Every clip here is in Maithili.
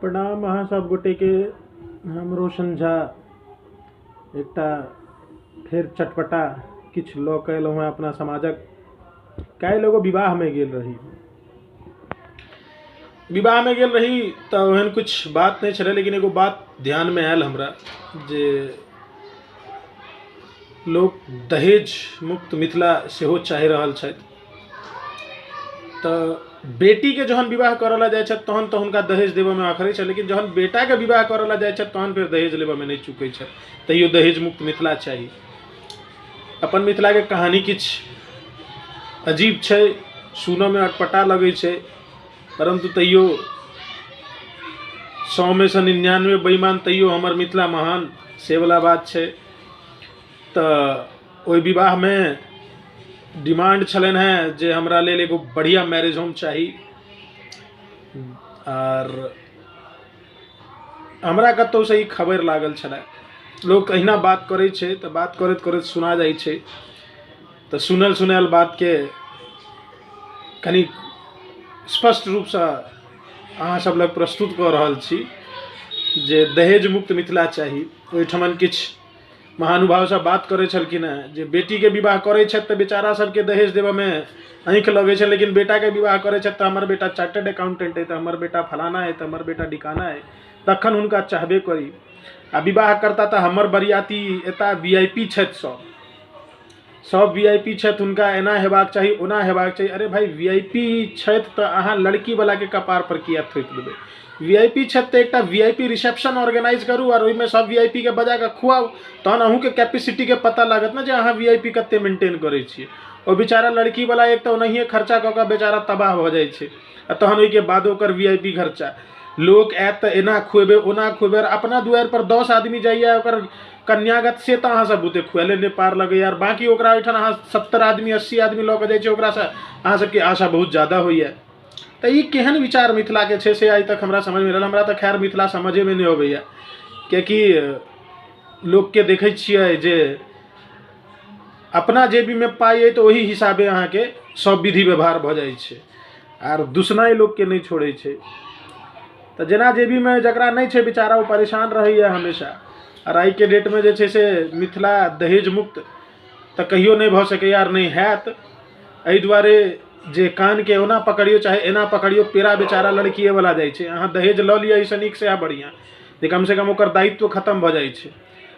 प्रणाम अहाँ सब गोटेके। हम रोशन झा एकटा फेर चटपटा किछु लऽ कऽ एलहुँ हेँ अपना समाजक। काल्हि एगो विवाहमे गेल रही। विवाहमे गेल रही तऽ ओहन किछु बात नहि छलै, लेकिन एगो बात ध्यानमे आयल हमरा जे लोक दहेज मुक्त मिथिला सेहो चाहि रहल छथि। तऽ बेटीके जहन विवाह करऽ लए जाइ छथि तहन तऽ हुनका दहेज देबऽमे अखरै छै, लेकिन जहन बेटाके विवाह करऽ लए जाइ छथि तहन फेर दहेज लेबऽमे नहि चुकै छथि। तैयो दहेज मुक्त मिथिला चाही। अपन मिथिलाके कहानी किछु अजीब छै, सुनऽमे अटपटा लगै छै, परन्तु तैयो 100 मे सँ 99 बेईमान, तैयो हमर मिथिला महान, से वला बात छै। तऽ ओहि विवाहमे डिमांड छलनि हेँ जे हमरा लेल एगो बढ़िआँ मैरेज होम चाही। आर हमरा कतहुसँ ई खबरि लागल छलए, लोक अहिना बात करै छै तऽ बात करैत करैत सुना जाइ छै, तऽ सुनल सुनायल बातके कनि स्पष्ट रूपसँ अहाँ सब लग प्रस्तुत कऽ रहल छी जे दहेज मुक्त मिथिला चाही। ओहिठमन किछु महानुभाव सब बात करै छलखिन हेँ जे बेटीके विवाह करै छथि तऽ बेचारा सबके दहेज देबऽमे आँखि लगै छै, लेकिन बेटाके विवाह करै छथि तऽ हमर बेटा चार्टर्ड अकाउंटेंट अइ, तऽ हमर बेटा फलाना अइ, तऽ हमर बेटा ढिकाना अइ, तखन हुनका चाहबे करी। आ विवाह करता तऽ हमर बरियाती एता वी I P छथि, सब सब वी I P छथि, हुनका एना हेबाक चाही ओना हेबाक चाही। अरे भाई, वी I P छथि तऽ अहाँ लड़कीवलाके कपारपर किया थोपि देबै? वी I P छथि तऽ एकटा V I P reception organise करू आओर ओहिमे सब वी I P के बजा कऽ खुआउ, तहन अहूँके कैपेसिटीके पता लागत ने जे अहाँ वी I P कते मेंटेन करै छियै। ओ बेचारा लड़कीवला एक तऽ ओनाहिए खर्चा कऽ कऽ बेचारा तबाह भऽ जाइ छै, आ तहन ओहिके बाद ओकर वी I P खर्चा। लोक आयत तऽ एना खुएबै ओना खुएबै, आओर अपना दुआरिपर 10 आदमी जाइए ओकर कन्यागत, से तऽ अहाँ सब बुते खुएले नहि पार लगैए, आओर बाँकी ओकरा ओहिठाम अहाँ 70 आदमी 80 आदमी लऽ कऽ जाइ छियै, ओकरासँ अहाँ सबके आशा बहुत ज्यादा होइए। तऽ ई केहन विचार मिथिलाके छै से आइ तक हमरा समझमे नहि आयल। हमरा तऽ खैर मिथिला समझेमे नहि अबैए, किएकि लोकके देखै छियै जे अपना जेबीमे पाइ अइ तऽ ओहि हिसाबे अहाँके सब विधि व्यवहार भऽ जाइ छै, आर दुसनाइ लोकके नहि छोड़ै छै। तऽ जेना जेबीमे जकरा नहि छै बेचारा ओ परेशान रहैए हमेशा। आर आइके डेटमे जे छै से मिथिला दहेज मुक्त तऽ कहियो नहि भऽ सकैए आर नहि हैत। एहि दुआरे जे कानके ओना पकड़ियौ चाहे एना पकड़ियौ, पेड़ा बेचारा लड़किएवला जाइ छै। अहाँ दहेज लऽ लिअ एहिसँ नीक सएह बढ़िआँ, जे कमसँ कम ओकर दायित्व खतम भऽ जाइ छै।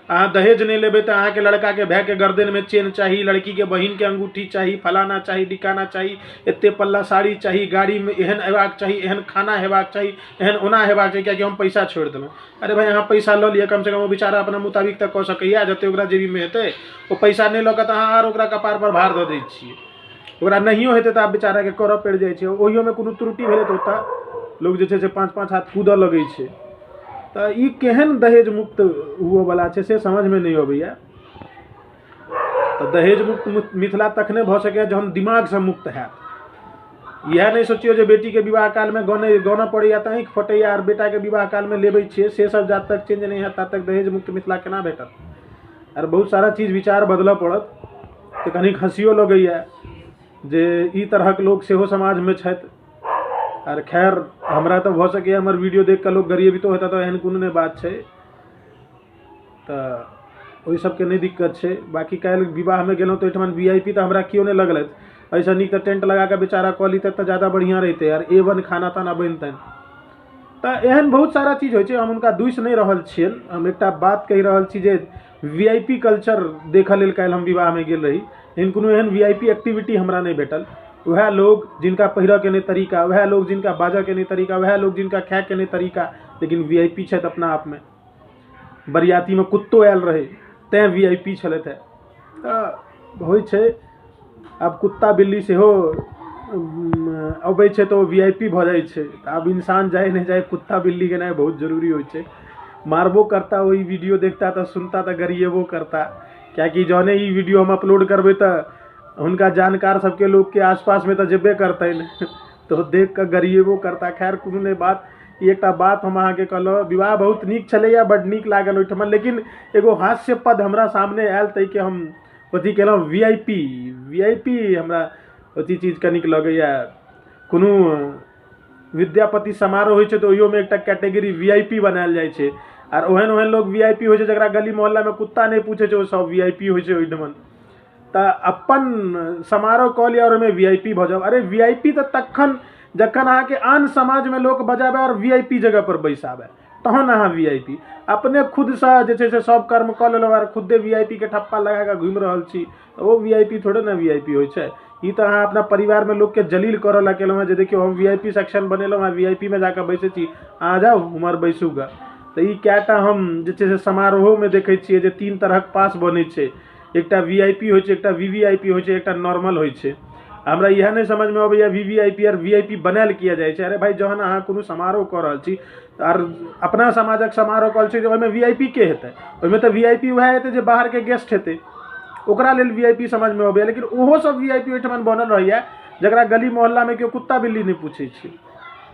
अहाँ दहेज नहि लेबै तऽ अहाँके लड़काके भायके गर्दनमे चेन चाही, लड़कीके बहिनके अंगूठी चाही, फलाना चाही, ढिकाना चाही, एते पल्ला साड़ी चाही, गाड़ीमे एहन अयबाक चाही, एहन खाना हेबाक चाही, एहन ओना हेबाक चाही, किएकि हम पैसा छोड़ि देलहुँ। अरे भाई, अहाँ पैसा लऽ लिअ, कमसँ कम ओ बेचारा अपना मुताबिक तऽ कऽ सकैए जते ओकरा जेबीमे हेतै। ओ पैसा नहि लऽ कऽ तऽ अहाँ आर ओकरा कपारपर भार दऽ दै छियै। ओकरा नहियो हेतै तऽ आब बेचाराके करऽ पड़ि जाइ छै। ओहियोमे कोनो त्रुटि भेलै तऽ ओतऽ लोक जे छै से 5-5 हाथ कूदऽ लगै छै। तऽ ई केहन दहेज मुक्त हुअवला छै से समझमे नहि अबैए। तऽ दहेज मुक्त मिथिला तखने भऽ सकैए जहन दिमागसँ मुक्त हैत। इएह नहि सोचियौ जे बेटीके विवाह कालमे गने गनऽ पड़ैए तऽ आँखि फटैए आर बेटाके विवाह कालमे लेबै छियै, से सब जा तक चेंज नहि हैत ता तक दहेज मुक्त मिथिला केना भेटत? आर बहुत सारा चीज विचार बदलऽ पड़त। तऽ कनिक हँसियो लगैए जे ई तरहक लोक सेहो समाजमे छथि। आर खैर हमरा तऽ भऽ सकैए हमर वीडियो देख कऽ लोक गरियबितो हेतै, तऽ एहन कोनो नहि बात छै, तऽ ओहि सबके नहि दिक्कत छै। बाँकी काल्हि विवाहमे गेलहुँ तऽ ओहिठमन वी I P तऽ हमरा केओ नहि लगलथि। एहिसँ नीक तऽ टेंट लगा कऽ बेचारा कऽ लितथि तऽ ज्यादा बढ़िआँ रहितै, आर ए वन खाना ताना बनितनि। तऽ एहन बहुत सारा चीज होइ छै। हम हुनका दूसि नहि रहल छियनि, हम एकटा बात कहि रहल छी जे वी I P culture देखऽ लेल काल्हि हम विवाहमे गेल रही, लेकिन कोनो एहन वी I P activity हमरा नहि भेटल। उएह लोक जिनका पहिरऽके नहि तरीका, उएह लोक जिनका बाजऽके नहि तरीका, उएह लोक जिनका खायके नहि तरीका, लेकिन वी I P छथि अपना आपमे। बरियातीमे कुत्तो आयल रहै तैँ वी I P छलथि हेँ। तऽ होइ छै आब कुत्ता बिल्ली सेहो अबै छै तऽ ओ वी I P भऽ जाइ छै। तऽ आब इंसान जाइ नहि जाइ, कुत्ता बिल्ली गेनाइ बहुत जरूरी होइ छै। मारबो करता ओहि वीडियो देखता तऽ सुनता तऽ गरिएबो करता, किएकि जहने ई वीडियो हम अपलोड करबै तऽ हुनका जानकार सबके लोकके आसपासमे तऽ जेबे करतनि, तऽ ओ देख कऽ गरिएबो करता। खैर कोनो नहि बात, ई एकटा बात हम अहाँके कहलहुँ। विवाह बहुत नीक छलैए, बड्ड नीक लागल ओहिठमा, लेकिन एगो हास्य पद हमरा सामने आयल ताहिके हम अथी केलहुँ। V I P, V I P हमरा अथी चीज कनिक लगैए कोनो विद्यापति समारोह होइ छै तऽ ओहियोमे एकटा कैटेगरी वी I P बनायल जाइ छै। आर ओहन ओहन लोक वी I P होइ छै जकरा गली मोहल्लामे कुत्ता नहि पूछै छै, ओ सब वी I P होइ छै ओहिठमन। तऽ अपन समारोह कऽ लिअ आओर ओहिमे वी I P भऽ जाउ। अरे वी I P तऽ तखन जखन अहाँके आन समाजमे लोक बजाबै आओर वी I P जगहपर बैसाबै, तहन अहाँ वी I P. अपने खुदसँ जे छै से सब कर्म कऽ लेलहुँ आओर खुदे वी I P के ठप्पा लगा कऽ घुमि रहल छी, ओ वी I P थोड़े ने वी I P होइ छै। ई तऽ अहाँ अपना परिवारमे लोकके जलील करऽ लए केलहुँ हेँ जे देखियौ हम वी I P section बनेलहुँ हेँ, वी I P मे जाकऽ बैसै छी, अहाँ जाउ उम्हर बैसू गऽ। तऽ ई कएटा हम जे छै से समारोहोमे देखै छियै जे 3 तरहक पास बनै छै। एकटा वी I P होइ छै, एकटा वी वी I P होइ छै, एकटा नॉर्मल होइ छै। हमरा इएह नहि समझमे अबैए V V I P R V I P बनायल किए जाइ छै। अरे भाइ, जहन अहाँ कोनो समारोह कऽ रहल छी आर अपना समाजक समारोह कऽ रहल छी तऽ ओहिमे वी I P के हेतै? ओहिमे तऽ वी I P उएह हेतै जे बाहरके गेस्ट हेतै, ओकरा लेल वी I P समझमे अबैए। लेकिन ओहो सब वी I P ओहिठमन बनल रहैए जकरा गली मोहल्लामे केओ कुत्ता बिल्ली नहि पूछै छै।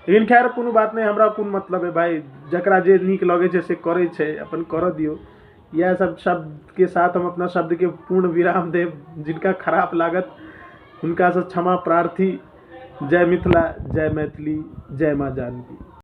लेकिन खैर कोनो बात नहि, हमरा कोन मतलब है भाइ, जकरा जे नीक लगै छै से करै छै, अपन करऽ दियौ। इएह सब शब्दके साथ हम अपना शब्दके पूर्ण विराम देब। जिनका खराब लागत हुनकासँ क्षमा प्रार्थी। जय मिथिला, जय मैथिली, जय माँ जानकी।